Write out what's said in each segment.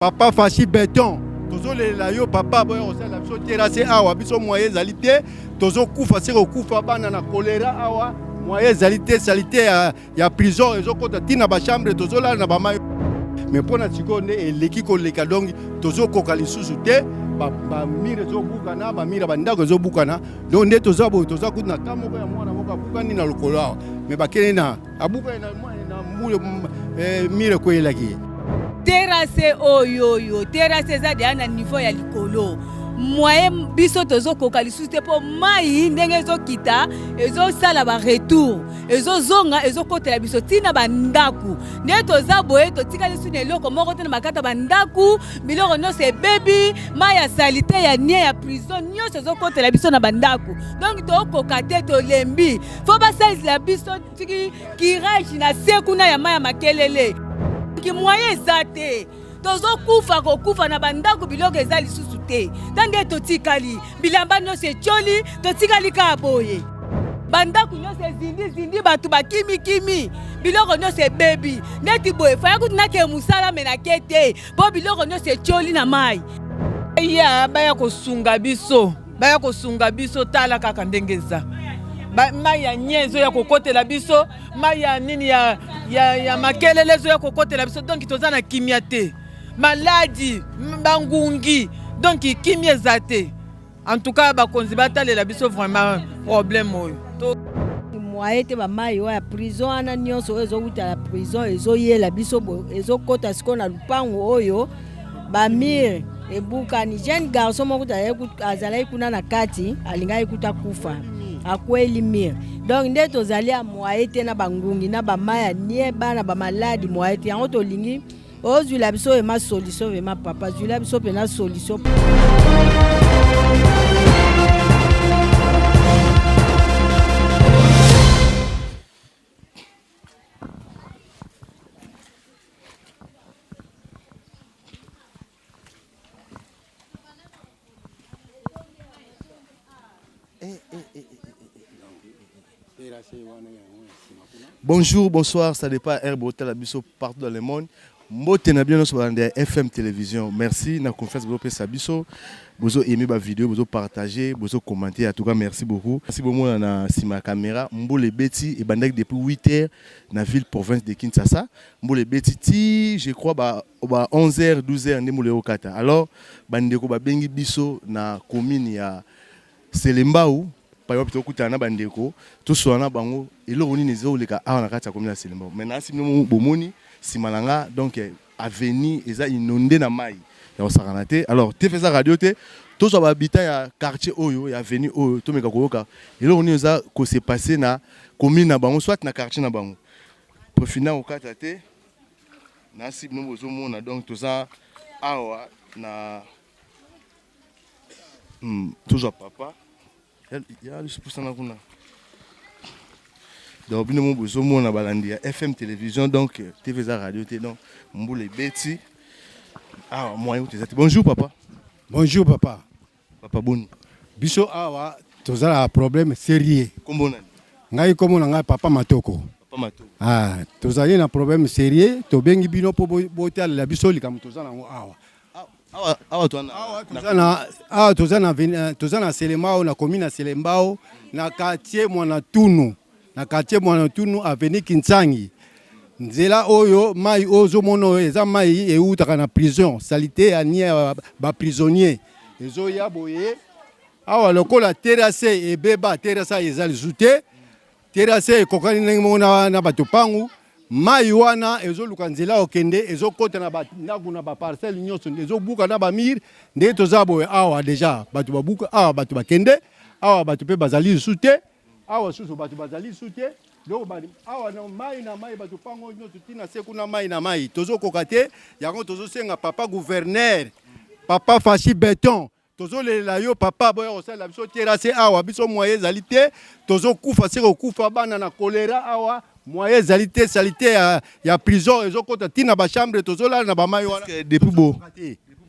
Papa Fashi beton tozolelela yo papa boya kosalela biso terase awa biso moye ezali te tozokufa se kokufa bana na kolera awa moye ezali te salite ya, ya prison ezokota ntina bachambre tozolala na bamai me mpo na sikoyo nde eleki koleka donc tozokoka lisusu te bamire ezobukana bamire ya bandako ezobukana donc nde toza boye toza kutu na ka moko ya mwana moko abukani na lokolo awa me bakende na abukani na mbule eh, mire ekweyelaki ye terase oyo oyo terase eza deya na niveau ya likolo moyen biso tozokoka lisusu te mpo mai ndenge ezokita ezosala baretour ezozonga ezokotela biso ntina bandako nde toza boye totikali su na eloko moko te na makata ya bandako biloko nyonso ebebi mai ya salite ya nie ya prison nyonso ezokotela biso na bandako donk tokoka te tolembi fo basalela biso tiki kirage na se kuna ya mai ya makelele moyen eza te tozokufa kokufa na bandako biloko eza lisusu te ta nde totikali bilamba nyonso etioli totikali kaka boye bandako nyonso ezindizindi bato bakimikimi biloko nyonso ebebi neti boye faya kutu nakee mosala me nake te mpo biloko nyonso etioli na mai ya baya kosunga biso baya kosunga biso tala kaka ndenge eza mai ya nye ezoya kokotela biso mai ya nini ya, ya, ya makelele ezoya kokotela biso donk toza na kimia te maladi bangungi donk kimia eza te en tout cas bakonzi batalela biso vraiment problème oyo to moye te bamai oyo ya prison wana nyonso oyo ezowuta na prison ezoyela biso ezokɔta sikoyo na lupango oyo bamire ebukani jeune garçon moko azalaki kuna na kati alingaki kuta kufa akweli mire donc nde tozali ya moye te na bangungi na bamai ya nie bana bamaladi moye te yango tolingi ozwila biso ema solution vraimen papa zwila biso mpena solution. Bonjour, bonsoir, ça dépend heure botala biso partout dans le monde. Mbote na bino nyonso balanda ya FM Télévision. Merci na confiance bozopesa biso. Bozo aimer ba vidéo, bozo partager, bozo commenter. En tout cas, merci beaucoup. Merci bomona na sima ya caméra. Mbula ebeti ebandaki depuis 8 heures na ville province de Kinshasa. Mbula ebeti ti je crois ba ba 11 heures, 12 heures nde mbula ekokata. Alors bandeko babengi biso na commune ya Selembao pai wapi tokutana na bandeko tosolola na bango eloko nini ezoleka awa na kati ya commune ya Selembao. Mais nasi bino bomoni sima na nga donc avenue eza inonde na mayi ya kosakana te. Alors TV eza radio te, tozwa ba habitants ya quartier oyo ya avenue oyo tomeka koyoka eloko nini eza ko se passer na commune na bango soit na quartier na bango. Profina kokata te nasi bino bozomona donc toza awa na Tozwa papa ya pusana kuna donc bino mo bozomona balandi ya FM télévision donc TV eza radio te donc mbula ebeti awa moyen kutu eza te. Bonjour papa. Bonjour papa. Papa boni? Biso awa toza na problème sérieux. Kombo nani? Ngai kombo na ngai papa Matoko. Papa Matoko. Ah, tozali na problème sérieux, tobengi bino mpo botalela biso likambo toza nango awa. Awa toza na toza na Selembao na commune ya Selembao na quartier Mwanatunu na quartier Mwanatunu avenue Kinsangi nzela oyo mai oyo ozomona oyo eza mai eutaka na prison salite ya nia ba prisonnier ezoya boye awa lokola terrasse ebeba terrasse eza lisusu te Terrasse ekokani ndenge moko na, na bato pangu mai wana ezoluka nzela okende ezokota na bandako na baparcelle nyonso ezobuka na bamire ndenge toza boye awa deja bato babuka awa bato bakende awa bato mpe bazali lisusu te awa susu bato bazali lisusu te donc awa na mai na mai bato pango nyonso ntina se kuna mai na mai tozokoka te yango tozosenga papa gouverneur papa fashi beton Tozolelela yo papa boya kosalela biso terase awa biso moyen ezali te tozokufa se kokufa bana na kolera awa moyen ezali te salite ya, ya prison ezokota ntina bachambre tozolala na bamai wana depuis bo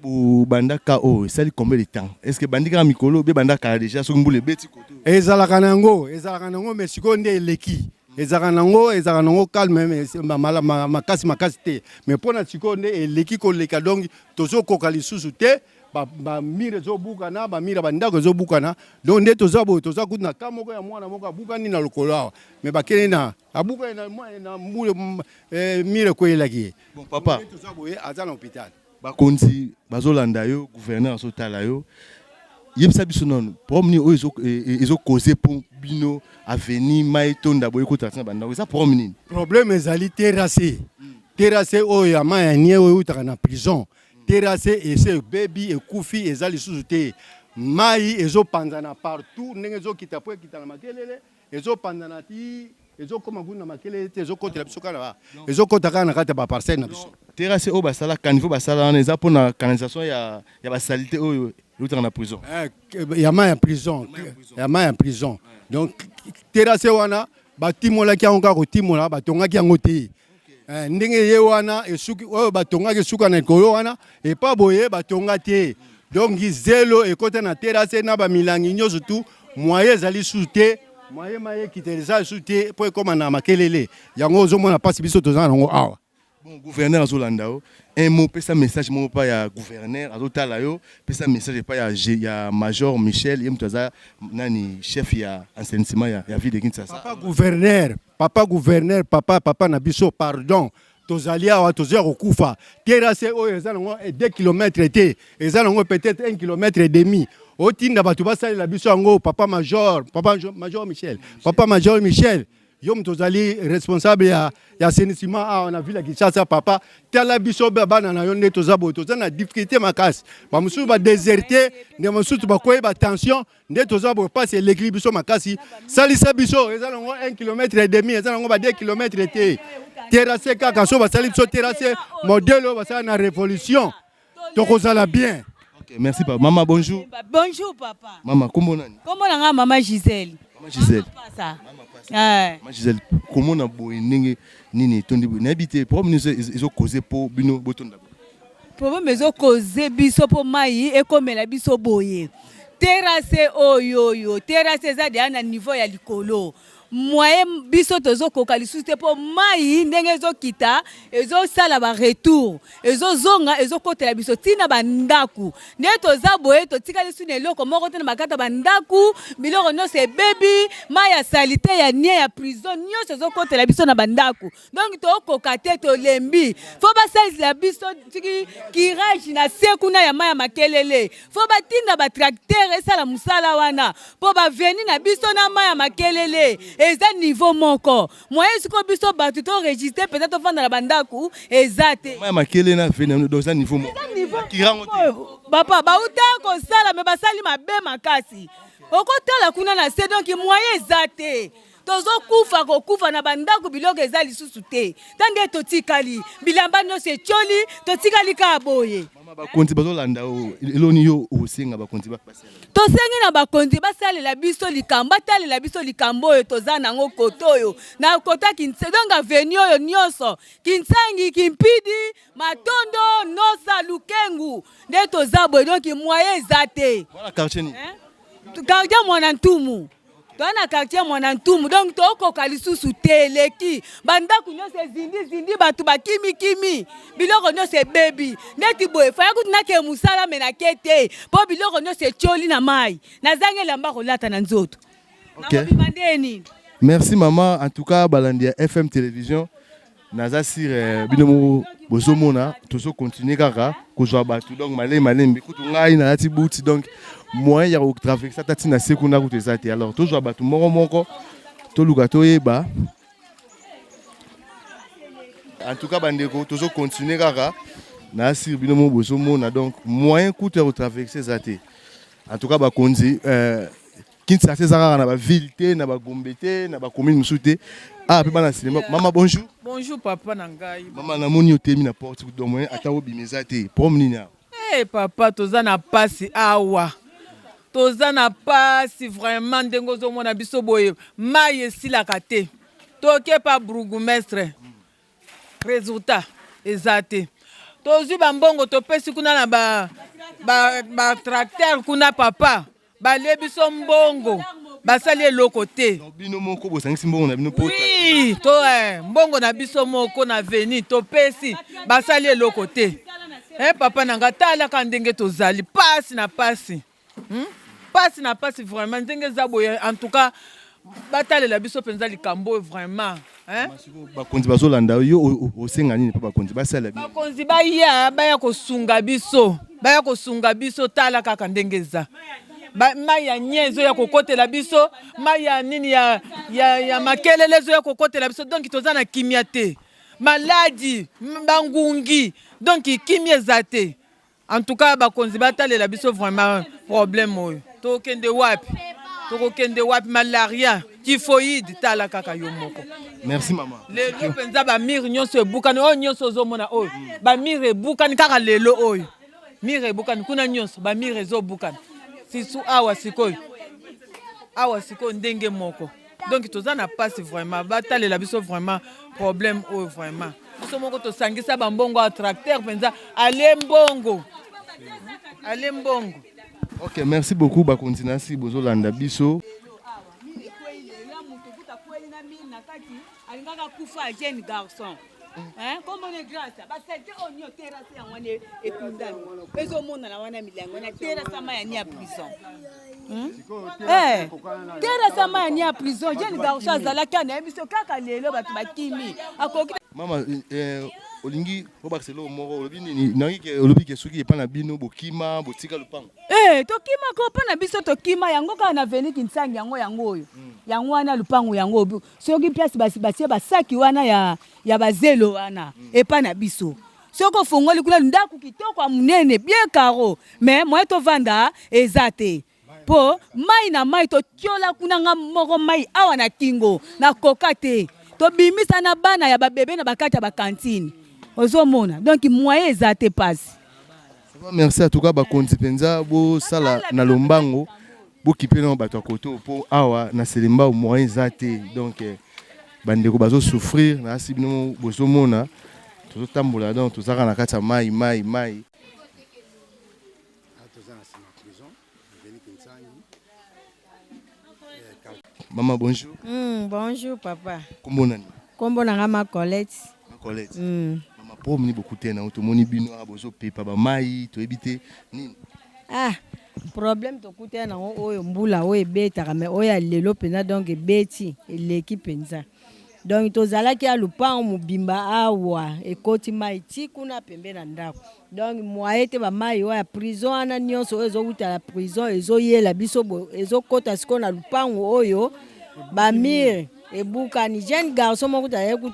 bobanda ka oyo esali combien de temps est ce que bandi kaka mikolo be banda kala déjà soki mbula ebeti koto ezalaka na yango ezalaka na yango mais sikoyo nde eleki. Ezalaka nango, ezalaka nango calme, mais makasi makasi te. Mais mpo na sikoyo nde eleki koleka, donc tozokoka lisusu te. Bamire ezobukana, bamire ya bandako ezobukana. Donc nde toza boye, toza kutu na ka moko ya mwana moko abukani na lokolo awa, mais bakende na abukani na mbule, mire ekweyelaki ye. Bon, papa, nde toza boye, aza na hôpital. Bakonzi bazolanda yo, gouverneur azotala yo. Yebisa biso nanu problème nini oyo ezocauser mpo bino avenue mai etonda boye, ekotala ntina bandako. Eza problème nini? Problème ezali terrasse. Terrasse oyo ya mai ya nie oyo eutaka na prison, terrasse ese ebebi, ekufi, eza lisusu te. Mai ezopanzana partout ndenge ezokita po ekita na Makelele, ezopanzana ti ezokóma kuna na Makelele te, ezokotela biso kaka, ezokota kaka na kati ya baparcelle na biso. Terrasse oyo basala, caniveau basala wana, eza mpona canalisation ya basaleté oyo eutaka na prison? Ya mai ya prison, ya mai ya prison. Donc terrasse wana batimolaki yango kaka kotimola, batongaki yango te. Ndenge ye wana esuki, oyo batongaki esuka na likolo wana, epa boye batonga te. Donc zelo ekota na terrasse na bamilangi nyonso tu. Moyen ezali susu te, moyen mai ekita eza lisusu te mpo ekóma na Makelele. Yango ozomona mpasi biso toza nango awa. Bon, gouverneur azolanda yo. Un mot, pesa message moko epai ya gouverneur azotala yo. Pesa message epai ya major Michel, ye moto aza nani, chef ya assainissement ya ville de Kinshasa. Papa gouverneur, papa gouverneur, papa, papa na biso, pardon, tozali awa, tozoya kokufa. Terrasse oyo eza nango 2 km te, eza nango peut-être 1 km et demi. Otinda bato basalela biso yango. Papa major, papa major Michel, papa major Michel, yo moto ozali responsable ya assainissement awa na ville ya Kinshasa, papa, tala biso bana na yo nde toza boye, toza na difficulté makasi. Bamosusu badéserter nde, mosusu bakwei batension. Nde toza boye, mpasi elekili biso makasi. Salisa biso, eza nango 1 km et demi, eza nango ba 2 km te. Terrasse kaka, so basali biso terrasse modèle oyo basala na révolution, tokozala bien. Ok, merci papa. Mama, bonjour. Bonjour papa. Mama, kombo nani? Kombo na nga mama Gisèle. Mama Gisèle. Pasa. Mama Gisèle, komona boye, ndenge nini etondi boye? Nayebi te problème nini ezocauser mpo bino botonda boye. Problème ezocauser biso mpo mai ekomela biso boye, terrasse oyo, terrasse eza deya na niveau ya likolo. Moyen biso tozokoka lisusu te mpo mai ndenge ezokita ezosala baretour, ezozonga, ezokotela biso ntina bandako. Nde toza boye, totikali su na eloko moko te na bakati ya bandako. Biloko nyonso ebebi, mai ya saleté ya nie ya prison nyonso ezokotela biso na bandako. Donc tokoka te, tolembi. Faut basalela biso soki curage na se kuna ya mai ya Makelele. Faut batinda batracteur esala mosala wana mpo baavenue na biso na mai ya Makelele eza niveau moko. Moyen sikoyo biso bato torésister mpenza, tofanda na bandako eza te. Mai ya Makelele na avenue, donc eza niveau moko? Niveau. Kirango te? Papa, bauta kosala me basali mabe makasi. Okotala kuna na se, donc moyen eza te. Tozokufa kokufa na bandako, biloko eza lisusu te. Ta nde totikali, bilamba nyonso etioli, totikali kaka boye. Mama, bakonzi bazolanda o eloni yo osenga bakonzi basala? Tosengi na bakonzi basalela biso likambo, batalela biso likambo oyo toza nango kote oyo na kota donc avenue oyo nyonso, Kinsangi, Kimpidi, Matondo, Nosa, Lukengu, nde toza boye. Donc moyen eza te. Wana quartier nini? Quartier Mwana Ntumu. Toza na quartier Mwana Ntumu. Donc tokoka lisusu te, eleki. Bandako nyonso ezindizindi, bato bakimikimi, biloko nyonso ebebi. Neti boye faya kutu nake mosala me nake te mpo biloko nyonso etioli na mai. Nazangi elamba kolata na nzoto. Nakobima nde nini? Merci mama. En tout cas, balandi ya FM Télévision, naza sur bino moko bozomona, tozocontinuer kaka kozwa bato. Donc malembe malembe, kutu ngai nalati buti, donc moyen ya kotraverser ata ntina se kuna kutu eza te. Alors tozwa bato moko moko, toluka toyeba. En tout cas bandeko, tozocontinuer kaka na sur bino moko bozomona, donc moyen kutu ya kotraverser eza te. En tout cas bakonzi, Kinshasa eza kaka na baville te, na bagombe te, na bacommune mosusu te. Ah, mpe bana cinéma. Mama, bonjour. Bonjour papa na ngai. Mama, namoni yo temi na porte, donc moyen ata obima eza te. Problème nini awa? Hey, papa, toza na pasi awa, toza na pasi vraiment. Ndenge ozomona biso boye, mai esilaka te. Toke pa bourgmestre, résultat eza te. Tozwi bambongo, topesi kuna na batracteur ba kuna papa, balie biso mbongo. Basali eloko te. Bino moko bosangisi mbongo na bino po Oui, to eh, mbongo na biso moko na veni topesi, basali eloko te. Eh, papa na nga talaka ndenge tozali pasi na pasi. Pasi na pasi vraiment ndenge eza boye en tout cas batalela biso mpenza likambo oyo vraiment hein? Bakonzi bazolanda yo, osenga nini mpo bakonzi basala bino? Bakonzi baya, baya kosunga biso, baya kosunga biso. Tala kaka ndenge eza, mai ya nye ezoya kokotela biso, mai ya nini ya makelele ezoya kokotela biso. Donc toza na kimia te, maladi bangungi, donc kimia eza te. En tout cas bakonzi batalela biso vraiment problème oyo. Tokende wapi? Tokokende wapi? Malaria, typhoïde, tala kaka yo moko. Merci mama. Lelo mpenza bamire nyonso ebukani, oyo nyonso ozomona oyo bamire ebukani kaka lelo oyo. Mire ebukani kuna nyonso, bamire ezobukana. Sisu awa sikoyo. Awa sikoyo ndenge moko. Donc toza na pasi vraiment, batalela biso vraiment problème oyo vraiment. Biso moko tosangisa bambongo ya tracteur mpenza, ale mbongo. Ale mbongo. Ok, merci beaucoup bakonzi nasi bozolanda biso. Alingaka kufa jeune garçon. Hein, comme on est grâce, ba saleté oyo nio terrasse yango wana ekundami. Ezomonana wana milango na terrasse ma ya ni ya prison. Eh, terrasse ma ya ni ya prison, jeune garçon azalaki ana biso kaka lelo bato bakimi. Akoki Mama, olingi obakisa eloko moko, olobi nini? Nangi ke olobi ke soki epa na bino bokima, botika lupango. Eh, tokima ko pa na biso tokima yango kaka na veni Kinsangi yango yango oyo. Yango wana lupango yango soki place batie basaki wana ya bazelo wana epa na biso. Soki ofongoli kuna ndako kitoko ya monene bien carreau, mais moyen tovanda eza te. Po mai na mai totiola kuna nga moko mai awa na kingo na koka te. Tobimisa na bana ya babebe na bakati ya bakantine. Ozomona donc moyen eza te pasi. Merci en tout cas bakonzi mpenza bosala na lombango bokipe na bato ya koto po awa na Selembao moyen eza te. Donc bandeko bazo souffrir na asi bino bozomona tozotambola donc tozaka na kati ya mai mai mai. Maman, bonjour. Bonjour papa. Kombo nani? Kombo nanga ma Colette. Ma Colette. Mama, po mini beaucoup te na otomoni bino bozo pepa ba mai to ebite nini? Ah, problème to kuta na oyo mbula oyo ebetaka mais oyo ya lelo penza donc ebeti eleki penza. Donc tozalaki ya lupango mobimba awa ekoti mai ti kuna pembe na ndako. Donc moyen te ba mai oyo ya prison wana nyonso oyo ezowuta ya prison ezoyela biso ezokota sikoyo na lupango oyo ba mire ebukani. Jeune garçon moko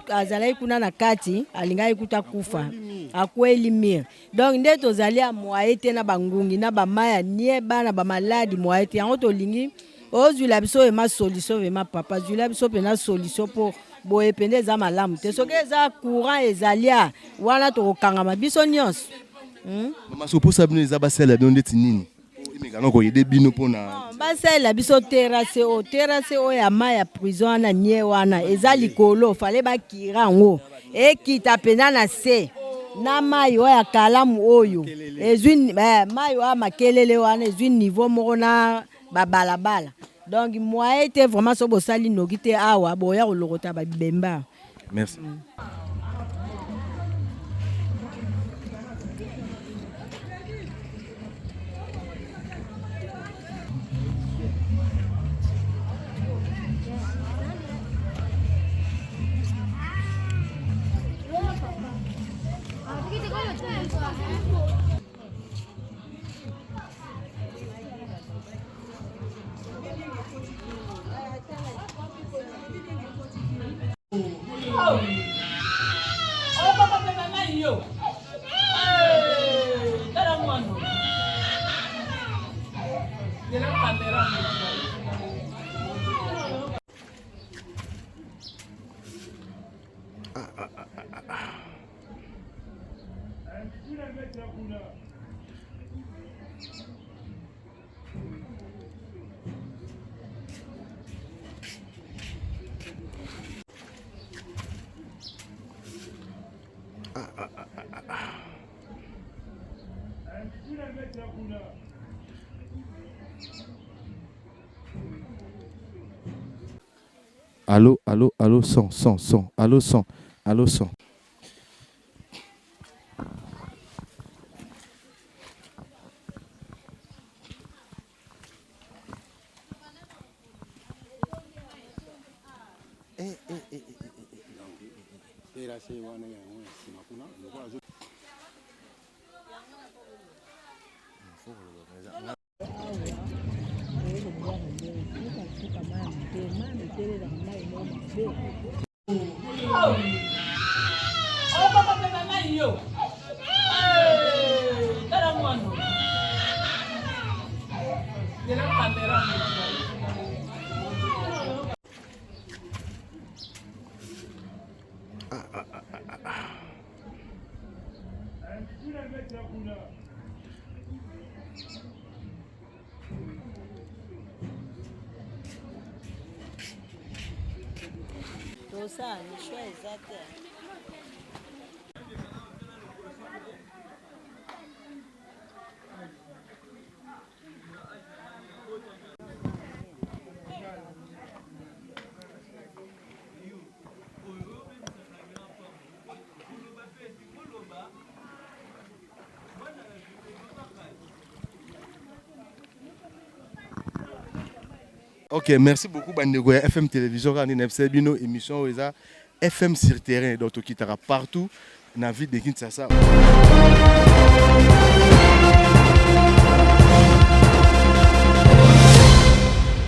azalaki kuna na kati alingaki kuta kufa akweli mire. Donc nde tozali ya moyen te na bangungi na ba mai ya nie bana ba maladi moyen te. Yango tolingi ozwila biso ema solution vraiment papa, zwila biso pena solution po boye pende eza malamu te. Soki eza courant ezali a wana tokokangama biso nyonso. Mama, so posa bino eza basala bino ndeti nini? Emeka noko yede bino pona basala biso terrasse o terrasse o ya mai ya prison wana nie wana eza likolo fale bakira yango ekita pena na se na mai oyo ya kalamu oyo ezwi mai oyo ya makelele wana ezwi niveau moko na babalabala. Donc moyen te vraiment so bosali noki te awa boya kolokota babemba. Merci. Allo allo allo son son son allo son allo son. Tosala choix eza te. Ok, merci beaucoup bandeko ya FM Télévision kaka nde na bino émission oyo eza FM sur terrain donc tokitaka partout na ville de Kinshasa.